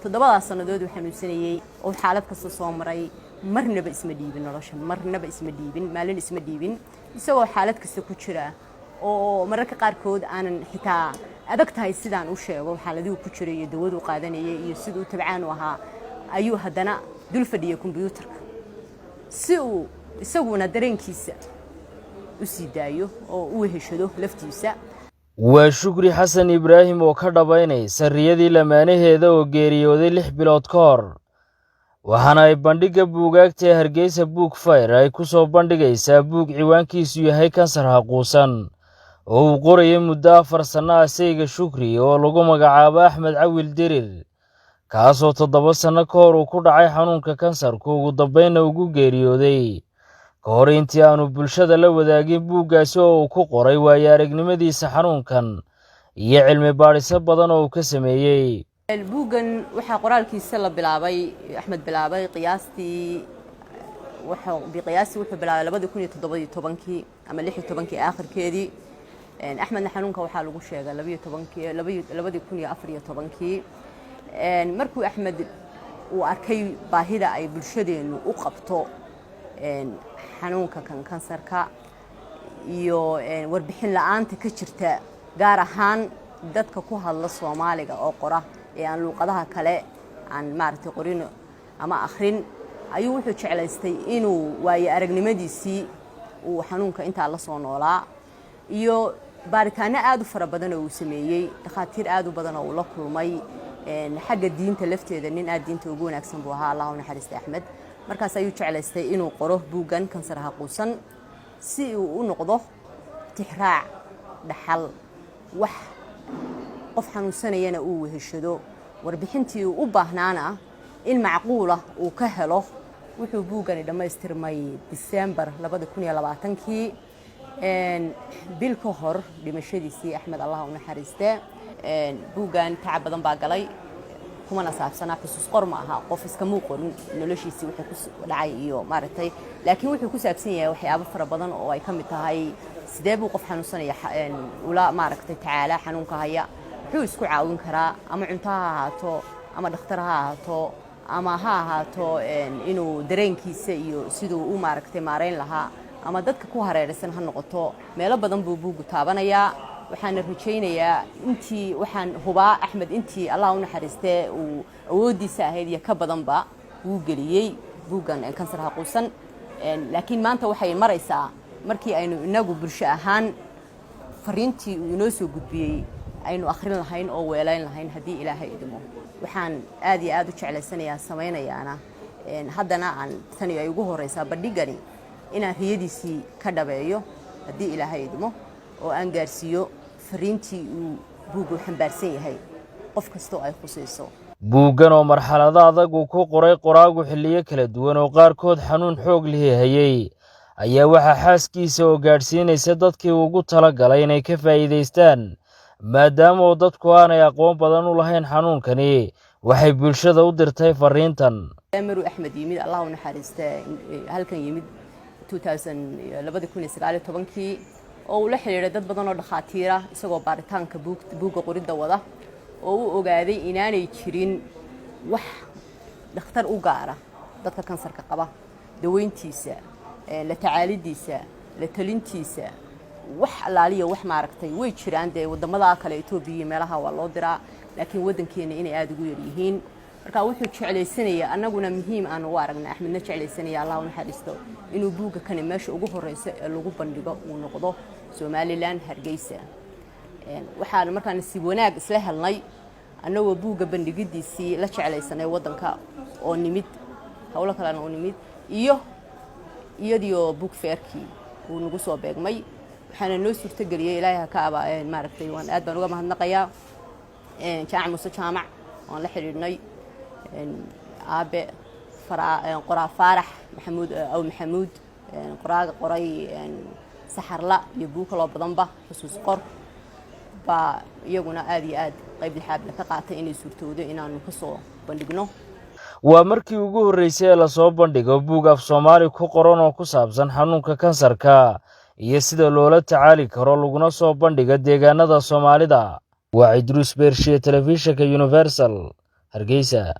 7daas sannadood uu xanuunsanayey oo xaalad kasta soo maray, marnaba isma dhiibin nolosha, marnaba isma dhiibin, maalin isma dhiibin, isagoo xaalad kasta ku jira oo mararka qaarkood aanan xitaa adag tahay sidaan u sheego xaaladihuu ku jiray iyo dawaduu qaadanayay iyo siduu tabcaan u ahaa, ayuu haddana dul fadhiyay kombyuutarka si uu isaguna dareenkiisa u sii daayo oo u weheshado laftiisa. Waa Shukri Xasan Ibraahim oo ka dhabaynaysa riyadii lamaanaheeda oo geeriyooday 6 bilood ka hor, waxaana ay bandhigga buugaagta ee Hargeysa Book Fair ay ku soo bandhigaysaa buug ciwaankiisu yahay Kansar Haquusan, oo uu qorayay muddo 4 sanno ah sayga Shukri oo lagu magacaabo Axmed Cawil Dirir, kaasoo 7 sanno ka hor uu ku dhacay xanuunka kansarku, ugu dambaynna ugu geeriyooday. Ka hor intii aanu bulshada la wadaagin buuggaasi oo uu ku qoray waayo aragnimadiisa xanuunkan iyo cilmi baadhiso badan oo uu ka sameeyey. Buuggan waxaa qoraalkiisa la bilaabay, Axmed bilaabay qiyaastii, biqiyaastii wuxuu bilaabay 2017-kii ama 16-kii aakhirkeedii. Axmedna xanuunka waxaa lagu sheegay 12-kii, 2014-kii. Markuu Axmed uu arkay baahida ay bulshadeennu u qabto xanuunka kan kansarka iyo warbixin la-aanta ka jirta, gaar ahaan dadka ku hadla Soomaaliga oo qora ee aan luuqadaha kale aan maaragtay qorin ama akhrin, ayuu wuxuu jeclaystay inuu waayo aragnimadiisii uu xanuunka intaa la soo noolaa iyo baaritaano aad u fara badan oo uu sameeyey, dhakhaatiir aad u badan oo uu la kulmay, xagga diinta lafteeda nin aad diinta ugu wanaagsan buu ahaa, Allah u naxariistay Axmed. Markaas ayuu jeclaystay inuu qoro buuggan Kansar Haquusan si uu u noqdo tixraac dhaxal, wax qof xanuunsanayana uu weheshado, warbixintii uu u baahnaana in macquulah uu ka helo. Wuxuu buuggani dhammaystirmay Disembar 2020-kii, bil ka hor dhimashadiisii Axmed, Allah u naxariistee. Buuggan tacab badan baa galay, kumana saabsanaa xusuus qor ma aha, qof iskamuu qorin noloshiisii wuxuu ku dhacay iyo maaragtay, laakiin wuxuu ku saabsan yahay waxyaabo fara badan oo ay ka mid tahay sidee buu qof xanuunsanaya ula maaragtay tacaalaa xanuunka haya, muxuu isku caawin karaa, ama cunto ha ahaato ama dhakhtar ha ahaato ama ha ahaato inuu dareenkiisa iyo siduu u maaragtay maarayn lahaa ama dadka ku hareeraysan ha noqoto. Meelo badan buu buuggu taabanayaa. Waxaana rajaynayaa intii, waxaan hubaa Axmed intii, Allah u naxariistee, uu awooddiisa ahayd iyo ka badanba wuu geliyey buuggan Kansar Haquusan. Laakiin maanta waxay maraysaa markii aynu inagu bulsho ahaan fariintii uu inoo soo gudbiyey aynu akhrin lahayn oo weelayn lahayn, haddii Ilaahay idmo. Waxaan aad iyo aad u jeclaysanayaa, samaynayaana haddana aan tani ay ugu horeysaa bandhigani, inaan riyadiisii ka dhabeeyo haddii Ilaahay idmo oo aan gaarsiiyo fariintii uu buuggu xambaarsan yahay qof kastoo ay khusayso. Buuggan oo marxalado adag uu ku qoray qoraagu xilliyo kala duwan oo qaarkood xanuun xoog lihi hayey ayaa waxaa xaaskiisa oo gaadhsiinaysa dadkii ugu tala galay inay ka faa'iidaystaan, maadaama oo dadku aanay aqoon badan u lahayn xanuunkani. Waxay bulshada u dirtay fariintan. Maruu Axmed yimid, Allah u naxariiste, halkan yimid 2019-kii oo uu la xidhiidhay dad badan oo dhakhaatiira, isagoo baaritaanka buugga qoridda wada, oo u ogaaday inaanay jirin wax dhakhtar u gaara dadka kansarka qaba, daweyntiisa, la tacaalidiisa, la talintiisa, wax allaaliya wax maaragtay. Way jiraan dee waddamada kale, Etoobiya iyo meelaha waa loo diraa, laakiin waddankeena inay aada ugu yar yihiin. Marka wuxuu jeclaysanaya, annaguna muhiim aan u aragna, Axmedna jeclaysanaya, Allah u naxariisto, inuu buugga kani meesha ugu horeysa ee lagu bandhigo uu noqdo Somaliland, Hargeysa. Waxaan markaa nasiib wanaag isla helnay, annagoo buugga bandhigidiisii la jeclaysanay waddanka oo nimid, howlo kalena oo nimid, iyo iyadiioo book fairkii uu nagu soo beegmay. Waxaana noo suurtogeliyey, Ilaahay ha ka aba maaragtay, waan aad baan uga mahadnaqayaa Jaamac Muuse Jaamac waan la xidhiidhnay, aabe Qoraa Faarax Maxamuud aw Maxamuud, qoraaga qoray Saxarla iyo buug kaloo badanba, xusuus qor baa iyaguna aad iyo aad qayb lixaadle ka qaatay inay suurtoodo inaanu ka soo bandhigno. Waa markii ugu horreysay ee lasoo bandhigo buug af Soomaali ku qoran oo ku saabsan xanuunka kansarka iyo sida loola tacaali karo, laguna soo bandhiga deegaanada Soomaalida. Waa Cidruus Beershiye, telefishinka Universal, Hargeysa. Hargeysa.